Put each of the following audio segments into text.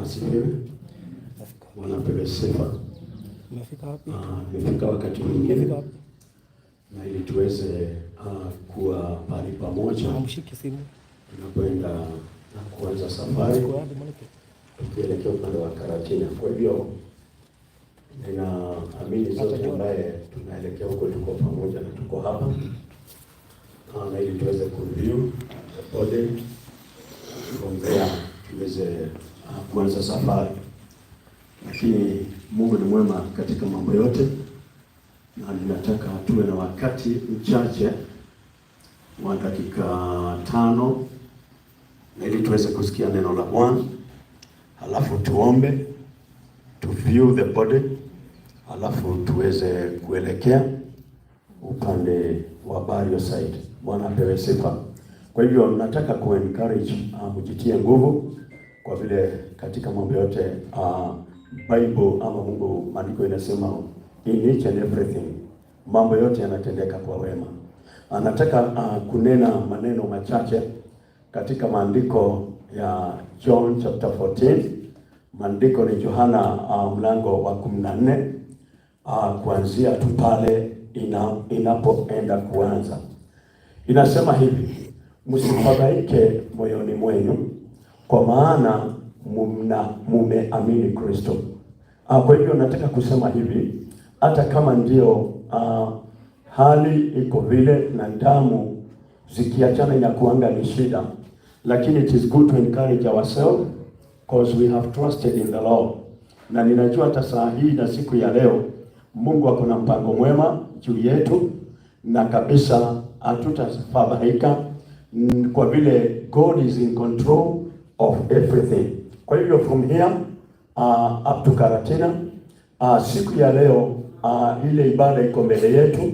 Asifiwe. Bwana apewe sifa. Umefika wapi? Imefika wakati mwingine Umefika wapi? Na ili tuweze kuwa pahali pamoja Amshike simu. Tunapoenda na kuanza safari Chukua hadi monitor. Tukielekea upande wa Karatina. Kwa hivyo ninaamini zote ambaye tunaelekea huko tuko pamoja na tuko hapa na ili tuweze kureview the body, from there tuweze kuanza safari. Lakini Mungu ni mwema katika mambo yote, na ninataka tuwe na wakati mchache wa dakika 5 na ili tuweze kusikia neno la Bwana, halafu tuombe, to view the body, halafu tuweze kuelekea upande wa burial site. Bwana apewe sifa. Kwa hivyo nataka ku encourage mjitie nguvu kwa vile katika mambo yote Bible ama Mungu, maandiko inasema in each and everything, mambo yote yanatendeka kwa wema. Anataka kunena maneno machache katika maandiko ya John chapter 14. Maandiko ni Yohana mlango wa 14 kuanzia tu pale inapoenda kuanza. Inasema hivi: "Msifadhaike moyoni mwenu, kwa maana mumeamini Kristo." Kwa hivyo nataka kusema hivi, hata kama ndio hali iko vile na damu zikiachana inakuanga ni shida, lakini it is good to encourage ourselves because we have trusted in the Lord. Na ninajua hata saa hii na siku ya leo Mungu ako na mpango mwema juu yetu na kabisa hatutafadhaika kwa vile God is in control of everything. Kwa hivyo from here up to Karatina, siku ya leo ile ibada iko mbele yetu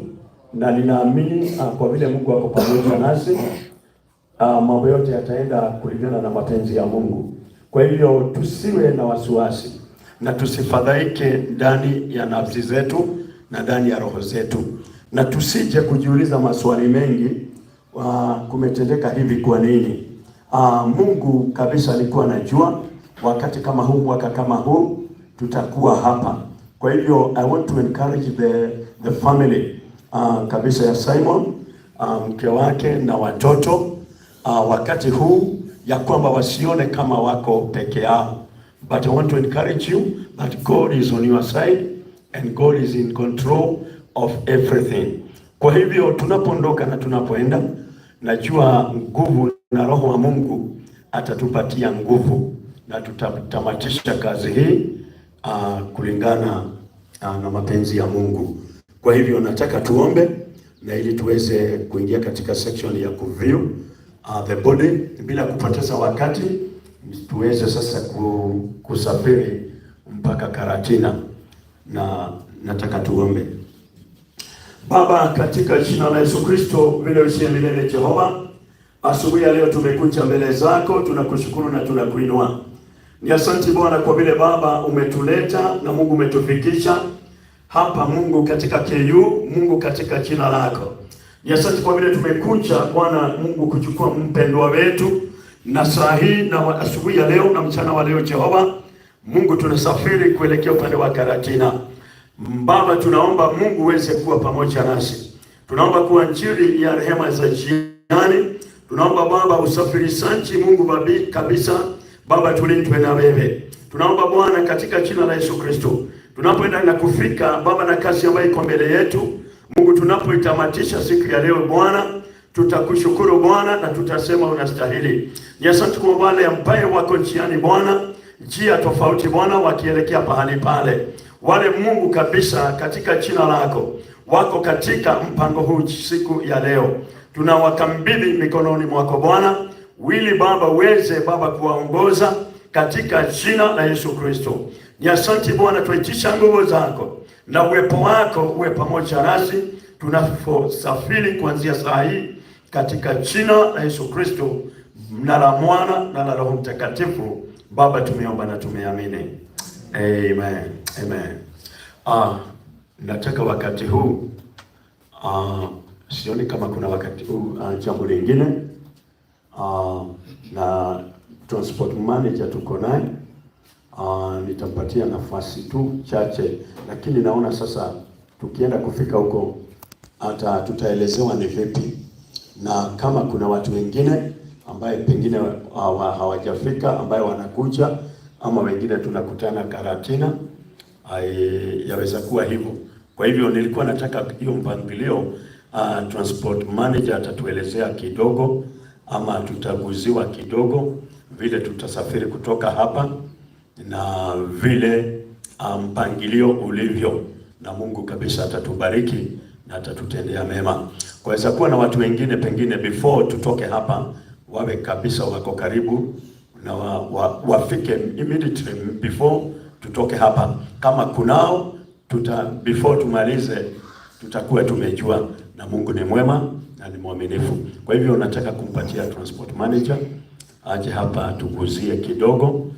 na ninaamini kwa vile Mungu ako pamoja nasi, mambo yote yataenda kulingana na mapenzi ya Mungu. Kwa hivyo tusiwe na wasiwasi na tusifadhaike ndani ya nafsi zetu na ndani ya roho zetu, na tusije kujiuliza maswali mengi, kumetendeka hivi kwa nini? Mungu kabisa alikuwa anajua wakati kama huu, mwaka kama huu tutakuwa hapa. Kwa hivyo I want to encourage the family kabisa ya Simon, mke wake na watoto, wakati huu ya kwamba wasione kama wako peke yao, but I want to encourage you that God is on your side and God is in control of everything. Kwa hivyo tunapoondoka na tunapoenda, najua nguvu na Roho wa Mungu atatupatia nguvu na tutatamatisha kazi hii kulingana na mapenzi ya Mungu. Kwa hivyo nataka tuombe na ili tuweze kuingia katika section ya kuview the body bila kupoteza wakati, tuweze sasa kusafiri mpaka Karatina, na nataka tuombe. Baba, katika jina la Yesu Kristo, vile usiye milele Jehova, asubuhi ya leo tumekuja mbele zako, tunakushukuru na tunakuinua. Ni asante Bwana kwa vile Baba umetuleta na Mungu umetufikisha hapa, Mungu katika KU, Mungu katika jina lako. Ni asante kwa vile tumekuja Bwana Mungu kuchukua mpendwa wetu na saa hii na asubuhi ya leo na mchana wa leo Jehova Mungu, tunasafiri kuelekea upande wa Karatina. Baba, tunaomba Mungu uweze kuwa pamoja nasi. Tunaomba kuwa njiri ya rehema za jiani. Tunaomba Baba usafirishaji Mungu babi kabisa Baba, tulindwe na wewe. Tunaomba Bwana katika jina la Yesu Kristo, tunapoenda na kufika Baba na kazi ambayo iko mbele yetu Mungu, tunapoitamatisha siku ya leo Bwana, tutakushukuru Bwana na tutasema unastahili. Ni asante kwa wale ambaye wako njiani Bwana, njia tofauti Bwana, wakielekea pahali pale, wale Mungu kabisa katika jina lako wako katika mpango huu siku ya leo, tunawakabidhi mikononi mwako Bwana, wili Baba uweze Baba kuwaongoza katika jina la Yesu Kristo. Ni asante Bwana, tuitisha nguvu zako na uwepo wako uwe pamoja nasi tunaposafiri kuanzia saa hii katika jina la Yesu Kristo na la Mwana na la Roho Mtakatifu. Baba, tumeomba na tumeamini, amen, amen. Nataka wakati huu, sioni kama kuna wakati huu jambo lingine, na transport manager tuko naye. Nitampatia nafasi tu chache, lakini naona sasa tukienda kufika huko hata tutaelezewa ni vipi, na kama kuna watu wengine ambaye pengine hawajafika ambaye wanakuja ama wengine tunakutana Karatina, yaweza kuwa hivyo. Kwa hivyo nilikuwa nataka hiyo mpangilio, transport manager atatuelezea kidogo ama tutaguziwa kidogo vile tutasafiri kutoka hapa na vile mpangilio ulivyo, na Mungu kabisa atatubariki na atatutendea mema. Kwaweza kuwa na watu wengine pengine before tutoke hapa wawe kabisa wako karibu na wafike immediately before tutoke hapa. Kama kunao before tumalize tutakuwa tumejua, na Mungu ni mwema na ni mwaminifu. Kwa hivyo nataka kumpatia transport manager aje hapa tuguzie kidogo,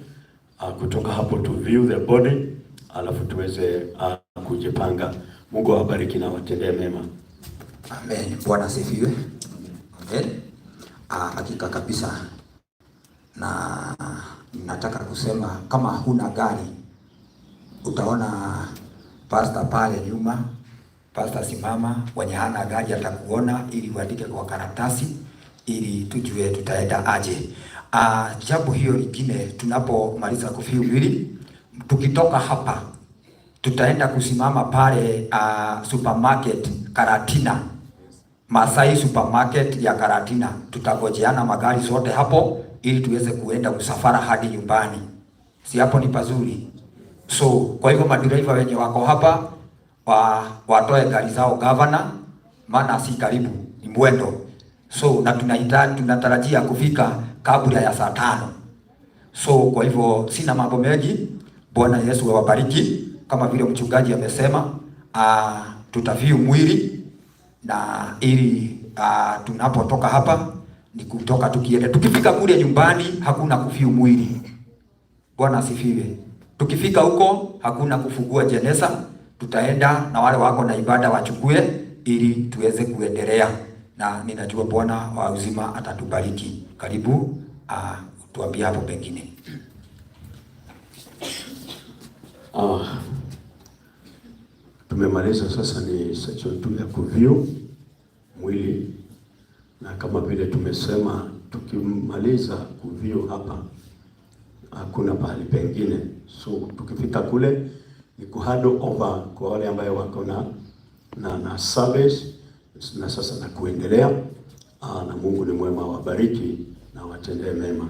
kutoka hapo to view the body, alafu tuweze kujipanga. Mungu awabariki na awatendee mema. Amen. Bwana asifiwe. Amen. Hakika kabisa, na nataka kusema kama huna gari utaona pastor pale nyuma, pastor simama, wenye hana gari atakuona ili uandike kwa karatasi ili tujue tutaenda aje. Jambo hiyo lingine, tunapomaliza kuview mwili, tukitoka hapa tutaenda kusimama pale supermarket Karatina, Masai supermarket ya Karatina. Tutagojeana magari zote hapo ili tuweze kuenda msafara hadi nyumbani. Si hapo ni pazuri? So kwa hivyo madereva wenye wako hapa watoe gari zao gavana, maana si karibu, ni mwendo. So na tunatarajia kufika kabla ya saa 5. So kwa hivyo sina mambo mengi. Bwana Yesu awabariki. Kama vile mchungaji amesema, tutaview mwili na ili tunapotoka hapa ni kutoka tukienda. Tukifika kule nyumbani hakuna kuview mwili. Bwana asifiwe. Tukifika huko hakuna kufungua jeneza, tutaenda na wale wako na ibada wachukue ili tuweze kuendelea, na ninajua Bwana wa uzima atatubariki. Karibu tuambie hapo pengine. Tumemaliza sasa, ni section tu ya kuview mwili, na kama vile tumesema tukimaliza kuview hapa hakuna pahali pengine, so tukifika kule ni kuhand over kwa wale ambayo wako na service na sasa na kuendelea. Na Mungu ni mwema, wabariki na watendee mema.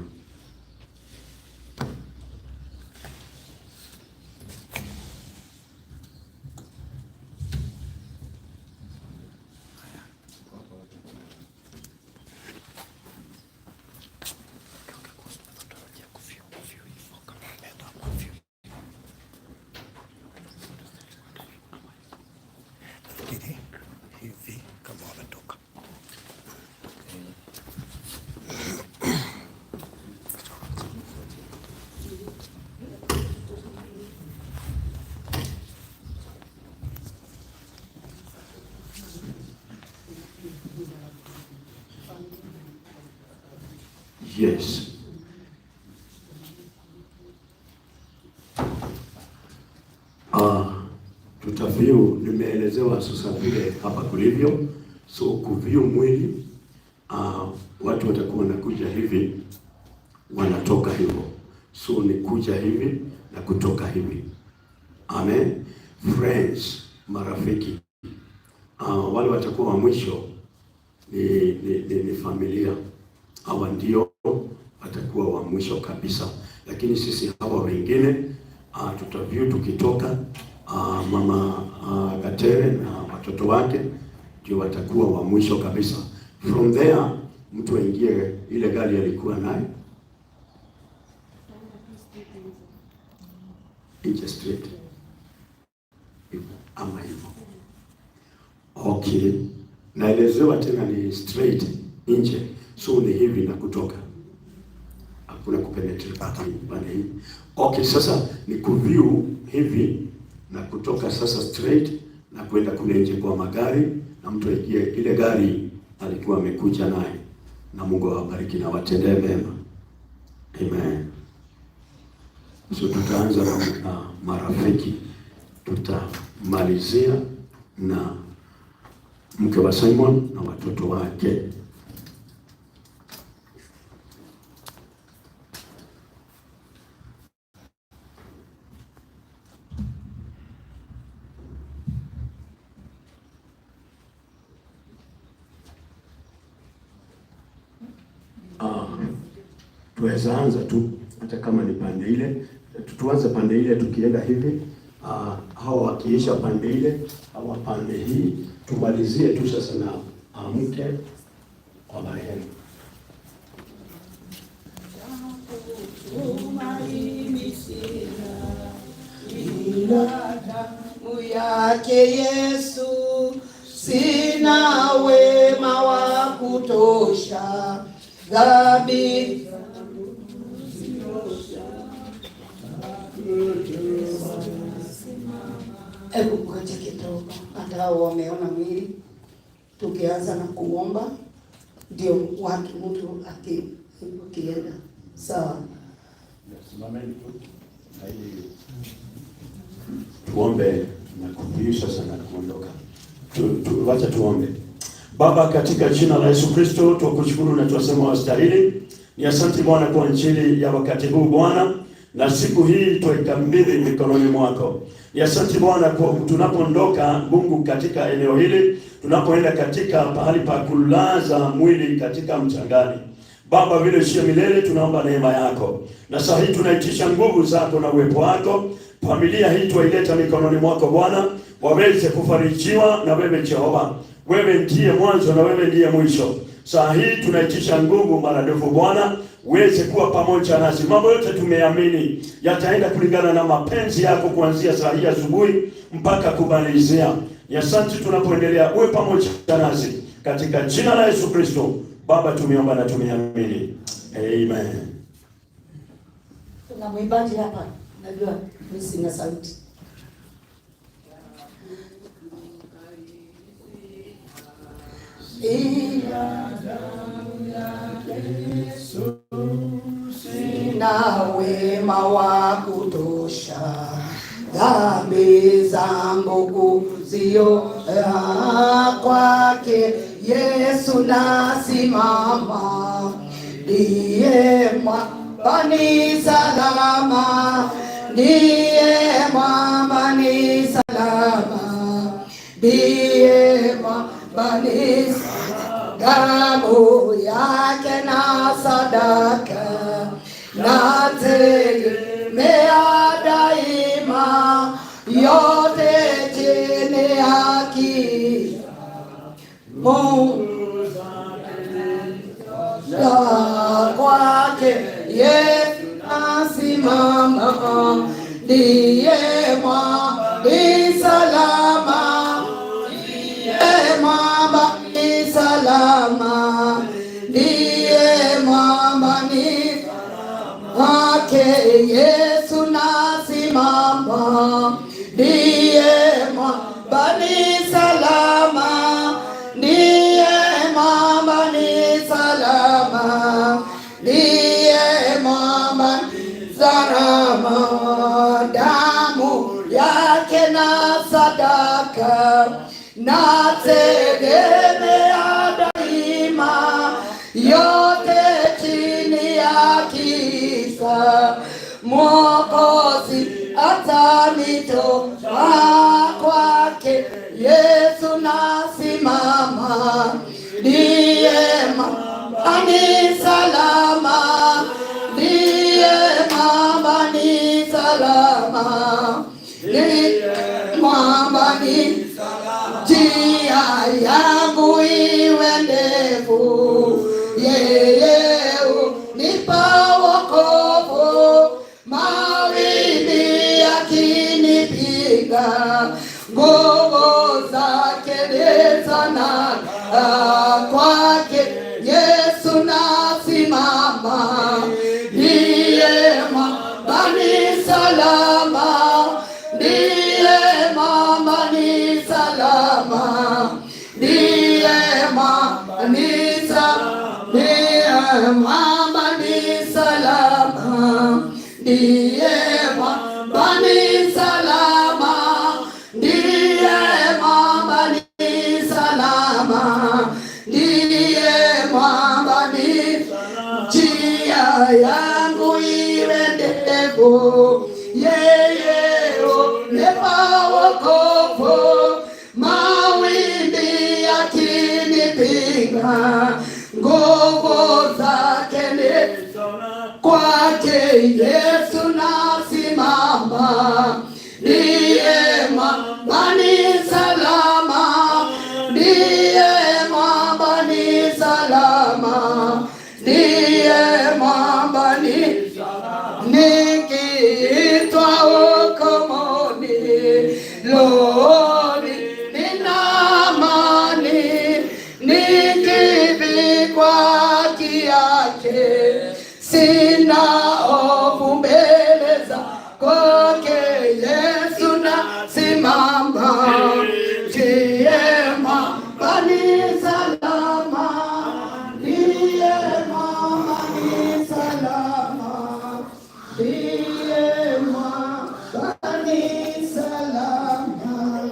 Hivi kama wametoka. Yes. Tutaview, nimeelezewa sasa vile hapa kulivyo. So kuview mwili, watu watakuwa wanakuja hivi, wanatoka hivyo. So ni kuja hivi na kutoka hivi. Amen. Friends, marafiki. Wale watakuwa wa mwisho ni familia. Hawa ndio watakuwa wa mwisho kabisa, lakini sisi hawa wengine tutaview tukitoka. Mama Gatere na watoto wake ndio watakuwa wa mwisho kabisa. From there mtu aingie ile gari alikuwa nayo nje straight hivyo ama hivyo. Okay, naelezewa tena ni straight nje, so ni hivi na kutoka, hakuna kupenetrate pande hii. Okay, sasa ni kuview hivi na kutoka sasa straight na kwenda kule nje kwa magari, na mtu aingie ile gari alikuwa amekuja naye, na Mungu awabariki na watendee mema. Amen. So tutaanza na marafiki, tutamalizia na mke wa Simon na watoto wake. Ah, tuweza anza tu hata kama ni pande ile, tuanze pande ile tukienda hivi. Hawa wakiisha pande ile, hawa pande hii, tumalizie tu sasa na mke wa marehemu. Tumaini sina ila damu yake Yesu, sina wema wa kutosha, dhambi zangu ziosha. Hebu ngoja kidogo, hata hao wameona mwili. Tukianza na kuomba, ndio watu mtu akienda sawa. Simameni tu na ili tuombe na kubii sasa na kuondoka. Wacha tuombe. Baba, katika jina la Yesu Kristo tukushukuru na tuwasema wastahili. Ni asante Bwana kwa injili ya wakati huu Bwana, na siku hii tuikabidhi mikononi mwako. Ni asante Bwana kwa tunapoondoka Mungu katika eneo hili, tunapoenda katika pahali pa kulaza mwili katika mchangani. Baba, vile sio milele, tunaomba neema yako, na saa hii tunaitisha nguvu zako na uwepo wako. Familia hii twaileta mikononi mwako Bwana, waweze kufarijiwa na wewe Jehova. Wewe ndiye mwanzo na wewe ndiye mwisho. Saa hii tunaitisha nguvu maradufu Bwana, uweze kuwa pamoja nasi. Mambo yote tumeamini yataenda kulingana na mapenzi yako, kuanzia saa hii asubuhi mpaka kumalizia. Ni asante tunapoendelea, uwe pamoja nasi katika jina la Yesu Kristo. Baba, tumeomba na tumeamini, amen. Kuna mwimbaji hapa, najua mimi sina sauti. Ila damu yake Yesu, sina wema wa kutosha, dhambi zangu kuziosha, kwake Yesu nasimama, ndiye mwamba ni salama, ndiye mwamba ni salama, ndiye mwamba ni salama, damu yake na sadaka nategemea daima, yote chini ya haki Mungu kwake Yesu nasimama, ndiye mwamba ni salama, ndiye mwamba ni salama, ndiye mwamba ni kwake Yesu nasimama, ndiye mwamba ni salama, ndiye mwamba ni salama, ndiye mwamba ni salama, damu yake na sadaka nategemea daima, yote chini ya kisa Mwokozi atanitoa kwake Yesu nasimama, ndiye mwamba ni salama, ndiye mwamba ni salama, ndiye mwamba ni salama, njia yangu iwe ndefu, yeye hunipa wokovu, mawimbi yakinipiga, nguvu zake ni sana, kwake Yesu nasimama, ndiye mwamba ni salama, ndiye mwamba ni salama, ndiye mwamba ni salama, ndiye mwamba ni salama, ndiye Kwake Yesu nasimama, ndiye mwamba ni salama, ndiye mwamba ni salama, ndiye mwamba ni nikiitwa hukumuni, rohoni nina amani, nikivikwa haki yake, sina hofu mbele za kwake Yesu nasimama, ndiye mwamba ni salama, ndiye mwamba ni salama, ndiye mwamba ni salama.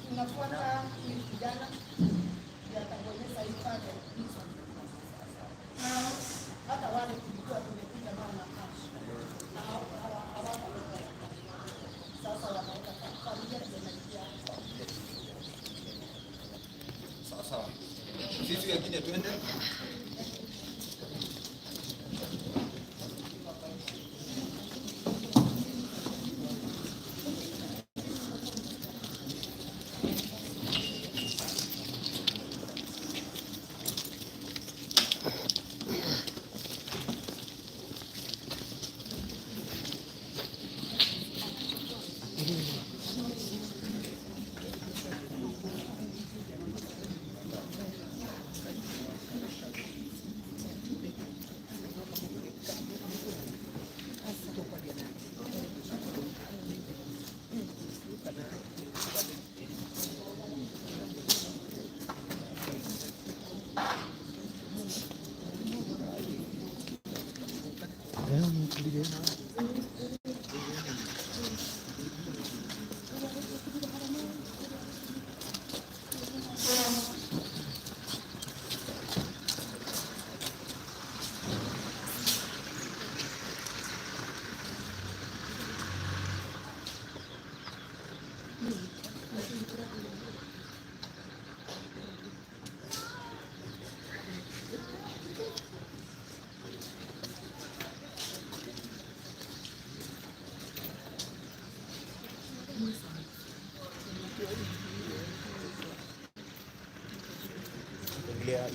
Tunafuata huyu kijana ndiye atabonyeza hii pale. Na hata wale tulikuwa tumekuja nao na cash. Na hawataweka ya cash. Sasa wanaweka familia ndio inalipia. Sawa sawa. Sisi wengine twende.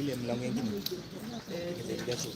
Ile mlango ingine. Ingia tu.